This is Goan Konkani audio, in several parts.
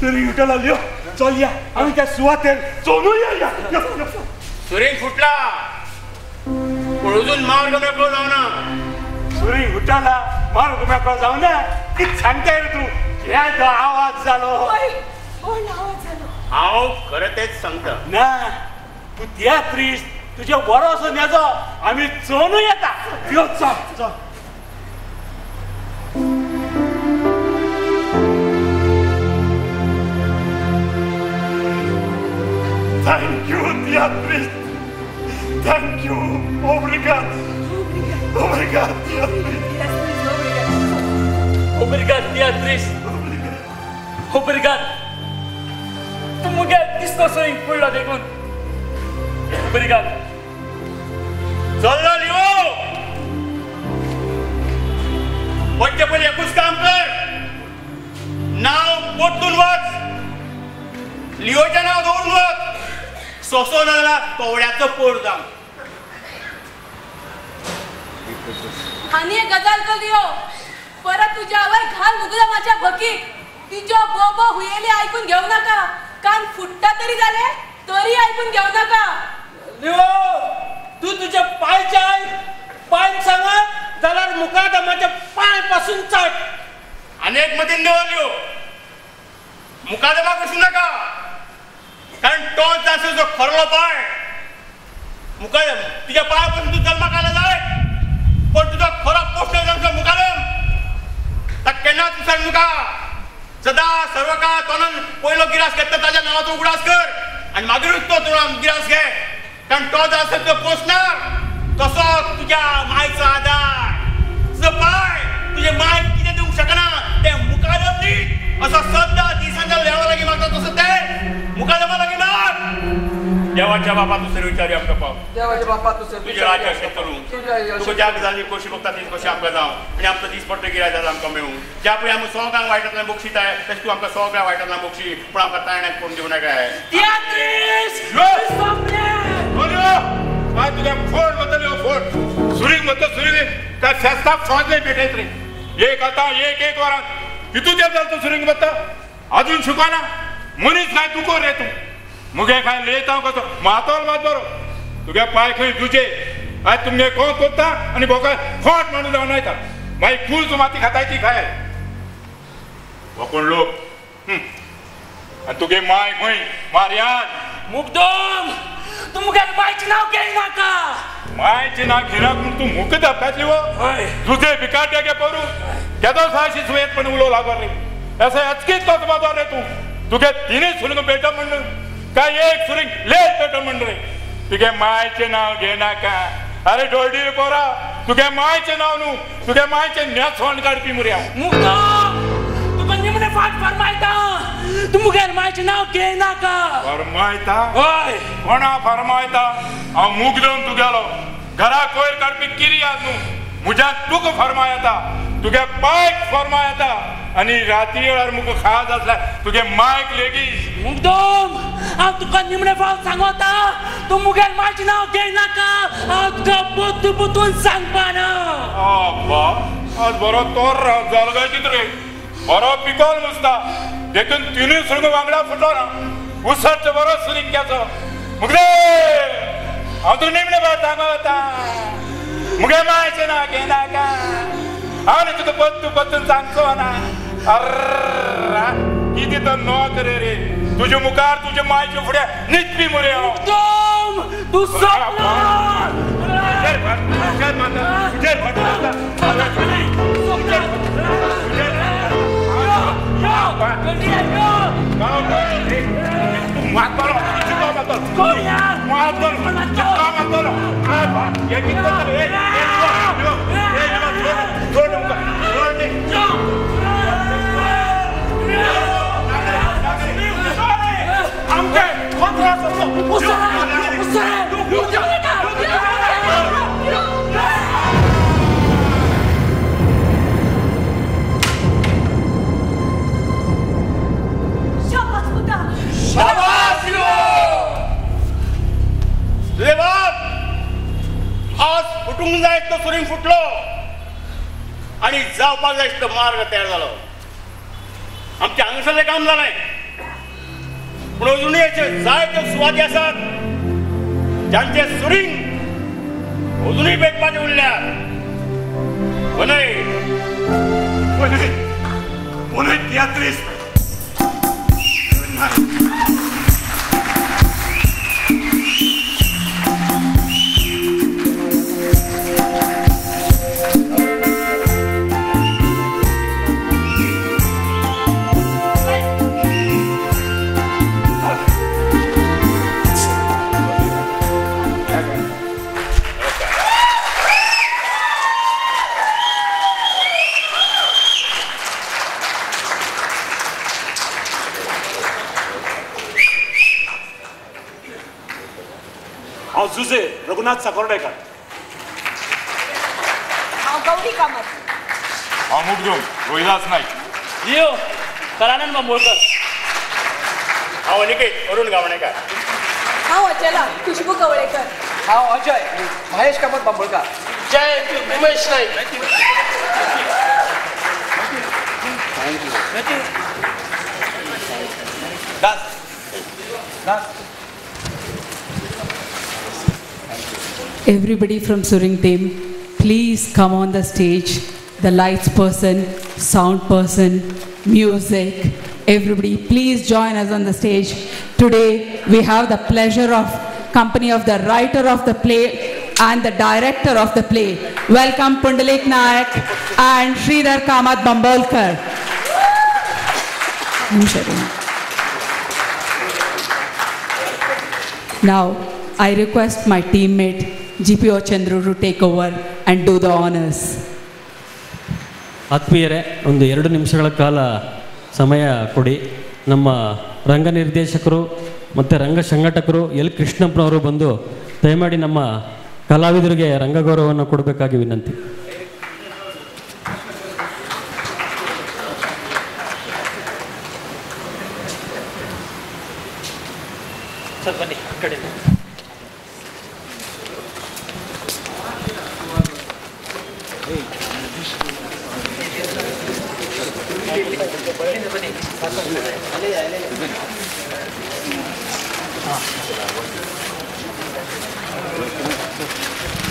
सुरींग उठला लियो चल या आमी त्या सुवातेर चोनू या. सुरींग फुटला पण अजून मार्ग मेकळो जावना. सुरींग उठला मार्ग मेकळो जावना कित सांगताय रे तू? हे तो आवाज जालो. कोण आवाज जालो? हांव खरें तेच सांगता. ना तू तियात्रिस्त तुजे बरो असो नेजो आमी चोनू येता. यो चल चल. Thank you, Beatriz. Thank you. Obrigado. Obrigado, Beatriz. Obrigado, Beatriz. Obrigado. तूं मुगे दिसतो सोयींक पडलो देखून. Obrigado. चल लिओ वच्चे पयलीं एकूच काम कर, नांव परतून वच, लिओचें नांव दवरून वच. सोसो ना जाल्यार कवड्याचो पोर जावं. आनी एक गजाल कर लिओ, परत तुज्या आवय घाल मुगदामाच्या भकीक. तिज्यो बोबो हुयेली आयकून घेवं नाका. कान फुट्टा तरी जाले तरी आयकून घेवं नाका. लिओ तूं तुज्या पांयच्या पांय सांगत जाल्यार मुकादमाच्या पांय पासून चाट. आनी एक मतीन दवर लिओ, मुकादमाक वचूं नाका कारण तो जासो जो खरलो पांय मुकादम तुज्या पांया पासून तूं जल्माक आयला जाय पण तुजो खरो पोस्ट जावचो मुकादम ताका केन्नाच विसर नाका. सदा सर्व काळ तोंडान पयलो गिरास घेतला ताज्या नांवाचो उगडास कर आनी मागीरूच तो तोंडान गिरास घे कारण तो जो आसा तो पोसणार तसो तुज्या मायचो आदार. तुजो पांय तुजे माय कितें दिवंक शकना तें मुकादम दी असो सद्दां दिसांच्या देवा लागीं मागता तसो तें मुकादमा लागीं माग. देवाच्या बापा दुसरे विचारी आमकां पाव. देवाच्या बापा दुसरे तुजें राज्य अशें करूं तुका ज्या गजाली कशी बघता तीच कशी आमकां जावं आनी आमचो दीसपट्टो गिराय जाता आमकां मेळूं. ज्या पळय आमी सगळ्यांक वायटांतल्यान बक्षिताय तशें तूं आमकां सगळ्या वायटांतल्यान बक्षी पूण आमकां ताळण्याक कोण दिवं नाकाय. काय तुझ्या फोड वतले फोड सुरींग म्हणतो सुरींग काय फेस्ताक सोंसले भेटयत रे. एक आतां एक एक वरान कितू तेप जालो तूं सुरींग म्हणता अजून शिकना मनीस काय तूं कोर रे तूं मुगे काय लेत हांव कसो मातोल मात बरो तुगे पांय खंय तुजे आयज तुमगे कोण कोत्ता आनी बोका खोट मांडून जावन वयता मागीर कूळ माती खाताय ती खाय हो कोण लोक. आनी तुगे माय खंय मारयान. मुगदम तूं मुगे मायचें नांव घेयनाका. मायचें नांव घेनाक म्हूण तूं मुख दाखयतली हो तुजे भिकाट्या गे परू केदो साशी सुयेत पण उलो लागो रे अशें अचकीत कसो बाजार रे तूं तुगे तिनूय सुरींग पेटो म्हण काय एक सुरींग लेट पेटो म्हण रे. तुगे मायचें नांव घेनाका. अरे डोळडीर पोरा तुगे मायचें नांव न्हू तुगे मायचें नेसवण काडपी मुरे हांव. मुगदम तुका निमणे फाट फरमायता तूं मुगेर मायचें नांव घेयनाका. फरमायता? हय. कोणा फरमायता? हांव मुगदम तुगेलो घरा कोयर काडपी किरियाद न्हू म्हज्यान तुका फरमायता तुगे पायक फरमायता आनी राती वेळार मुका खाज आसल्यार तुगे मायक लेगीत. मुगदम हांव तुका निमणे फावट सांगता तूं मुगेर मायचें नांव घेयनाका. हांव तुका पोत्तून पोत्तून सांगपाना. आब्बा आज बरो तोर जालो काय कितें रे बरो पिकोल मुसता देखून तिनूय सुरंग वांगडा फुटलो ना उसरचो बरो सुरिंग्याचो. मुगदे हांव तुका निमणे फावट सांगता मुगे मायचें नांव घेयनाका. हांव न्ही तुका पत्तू पत्तून सांगचो ना. अर्रा कितें तो नोक रे रे तुजे मुखार तुजे मायचे फुडें न्हिदपी मुरे हांव. तूं सोंपलो. तुझे बाप आज फुटूंक जाय तो सुरींग फुटलो आनी जावपाक जाय तो मार्ग तयार जालो. आमचें हांगासरलें काम जालें. पूण अजुनूय अशे जायत्यो सुवाती आसात जांचे सुरींग अजुनूय पेटपाचे उरल्यात. वनय वनय वनय तियात्रिस्त. जुजे रघुनाथ साकोर्डेकर. हांव गौरी कामत. हांव मुगदूम रोहिदास नाईक. लिओ कलानंद बांबोळकर. हांव अनिकेत अरुण गावणेकर. हांव अचला खुशबू कवळेकर. हांव अजय महेश कामत बांबोळकर. जय Umesh Naik. Das Das. Everybody from Suring team, please come on the stage. The lights person, sound person, music, everybody, please join us on the stage. Today, we have the pleasure of company of the writer of the play and the director of the play. Welcome Pundalik Naik and Sridhar Kamath Bambolkar. Now, I request my teammate GPO Chandru to take over and do the honors. ಆತ್ಮೀಯರೇ, ಒಂದು 2 ನಿಮಿಷಗಳ ಕಾಲ ಸಮಯ ಕೊಡಿ. ನಮ್ಮ ರಂಗ ನಿರ್ದೇಶಕರು ಮತ್ತು ರಂಗ ಸಂಘಟಕರು ಎಲ್ ಕೃಷ್ಣಪ್ಪನವರು ಬಂದು ದಯಮಾಡಿ ನಮ್ಮ ಕಲಾವಿದರಿಗೆ ರಂಗಗೌರವವನ್ನು ಕೊಡಬೇಕಾಗಿ ವಿನಂತಿ. ಸರ್ ಬನ್ನಿ ಕಡೆ.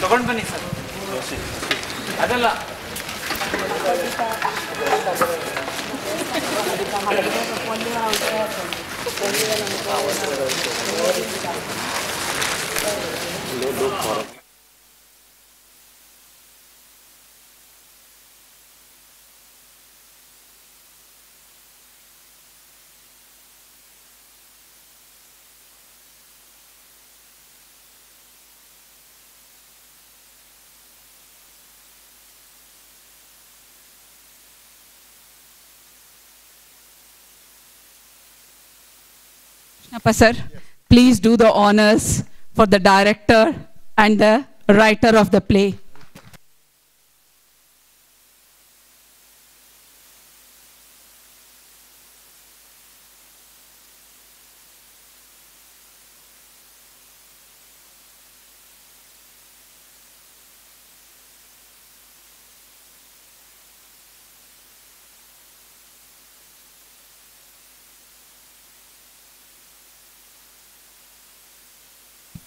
ತಗೊಂಡು ಬನ್ನಿ ಸರ್. ಅದಲ್ಲ Krishnappa sir, please do the honors for the director and the writer of the play.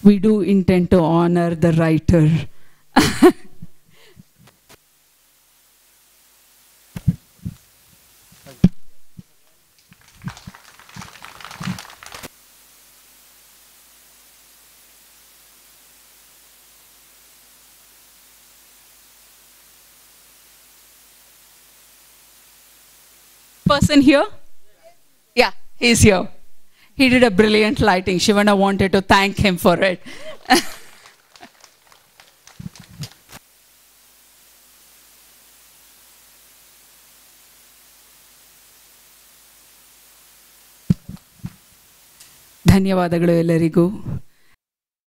We do intend to honor the writer. Person here? Yeah, he's here. He did a brilliant lighting. Shivanna wanted to thank him for it. ಧನ್ಯವಾದಗಳು ಎಲ್ಲರಿಗೂ.